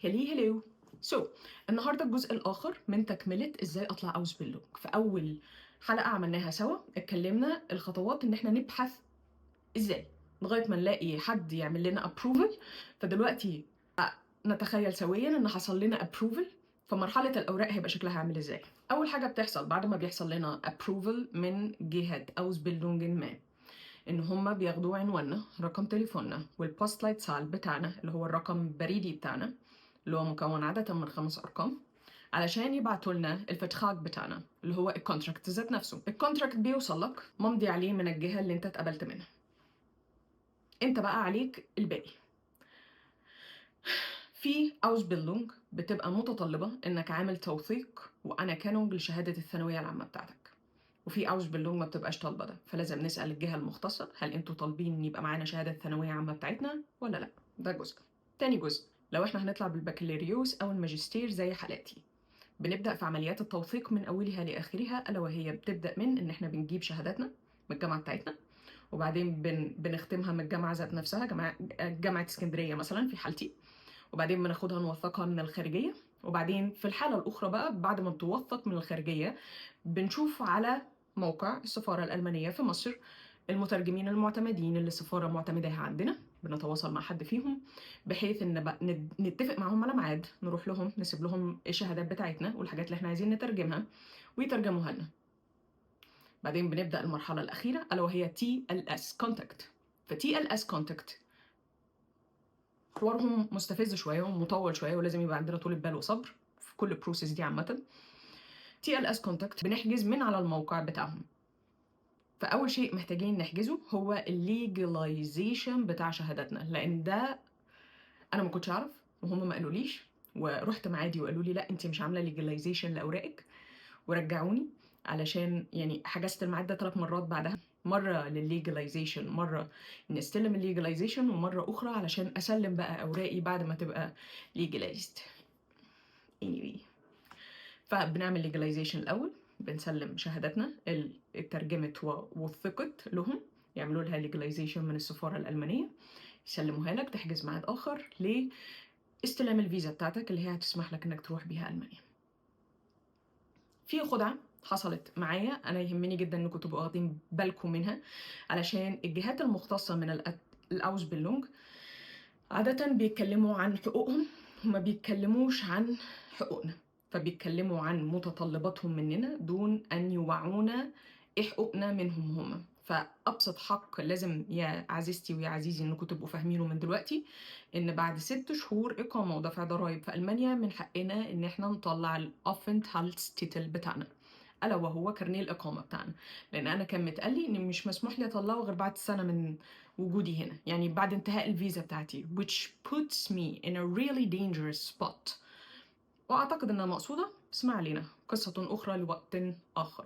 Helli hello. So النهارده الجزء الآخر من تكملة إزاي أطلع Ausbildung. في أول حلقة عملناها سوا اتكلمنا الخطوات إن إحنا نبحث إزاي لغاية ما نلاقي حد يعمل لنا approval. فدلوقتي نتخيل سويا إن حصل لنا approval، فمرحلة الأوراق هيبقى شكلها عامل إزاي. أول حاجة بتحصل بعد ما بيحصل لنا approval من جهة Ausbildung ما، إن هما بياخدوا عنواننا، رقم تليفوننا، وال Postleitzahl بتاعنا اللي هو الرقم البريدي بتاعنا اللي هو مكون عادة من 5 أرقام، علشان يبعتوا لنا ال Vertrag بتاعنا اللي هو ال contract ذات نفسه. ال contract بيوصل لك ممضي عليه من الجهة اللي انت اتقبلت منها، انت بقى عليك الباقي. في Ausbildung بتبقى متطلبة انك عامل توثيق و Anerkennung لشهادة الثانوية العامة بتاعتك، وفي Ausbildung ما بتبقاش طالبة ده، فلازم نسأل الجهة المختصة هل انتوا طالبين ان يبقى معانا شهادة ثانوية عامة بتاعتنا ولا لا. ده جزء. تاني جزء، لو احنا هنطلع بالبكالوريوس او الماجستير زي حالاتي، بنبدأ في عمليات التوثيق من أولها لآخرها، ألا وهي بتبدأ من إن إحنا بنجيب شهاداتنا من الجامعة بتاعتنا، وبعدين بنختمها من الجامعة ذات نفسها، جامعة اسكندرية مثلا في حالتي، وبعدين بناخدها نوثقها من الخارجية، وبعدين في الحالة الأخرى بقى بعد ما بتوثق من الخارجية بنشوف على موقع السفارة الألمانية في مصر المترجمين المعتمدين اللي السفارة معتمداها عندنا، بنتواصل مع حد فيهم بحيث ان بقى نتفق معاهم على ميعاد نروح لهم نسيب لهم الشهادات بتاعتنا والحاجات اللي احنا عايزين نترجمها ويترجموها لنا. بعدين بنبدأ المرحلة الأخيرة ألا وهي TLS Contact. ف TLS Contact حوارهم مستفز شوية ومطول شوية، ولازم يبقى عندنا طول بال وصبر في كل ال process دي عامة. TLS Contact بنحجز من على الموقع بتاعهم. فأول شيء محتاجين نحجزه هو ال legalization بتاع شهاداتنا، لأن ده أنا ما كنتش أعرف وهم ما قالوليش، ورحت معادي وقالوا لي لا انت مش عامله legalization لاوراقك، ورجعوني علشان يعني حجزت الميعاد ده 3 مرات بعدها، مرة للل legalization، مرة نستلم ال legalization، ومرة اخرى علشان اسلم بقى اوراقي بعد ما تبقى legalized. anyway، فبنعمل legalization الاول، بنسلم شهاداتنا اللي اترجمت ووثقت لهم، يعملوا لها legalization من السفارة الألمانية، يسلموها لك، تحجز ميعاد آخر لاستلام الفيزا بتاعتك اللي هي هتسمح لك إنك تروح بيها ألمانيا. في خدعة حصلت معايا، أنا يهمني جدا إنكم تبقوا واخدين بالكم منها، علشان الجهات المختصة من ال Ausbildung عادة بيتكلموا عن حقوقهم وما بيتكلموش عن حقوقنا، فبيتكلموا عن متطلباتهم مننا دون أن يوعونا إيه حقوقنا منهم هما. فأبسط حق لازم يا عزيزتي ويا عزيزي إنكم تبقوا فاهمينه من دلوقتي، إن بعد 6 شهور إقامة ودفع ضرائب في ألمانيا من حقنا إن إحنا نطلع ال Aufenthaltstitel بتاعنا، ألا وهو كارنيه الإقامة بتاعنا، لأن أنا كان متقال لي إن مش مسموح لي أطلعه غير بعد سنة من وجودي هنا، يعني بعد انتهاء الفيزا بتاعتي، which puts me in a really dangerous spot. وأعتقد إنها مقصودة، بس ما علينا، قصة أخرى لوقت آخر.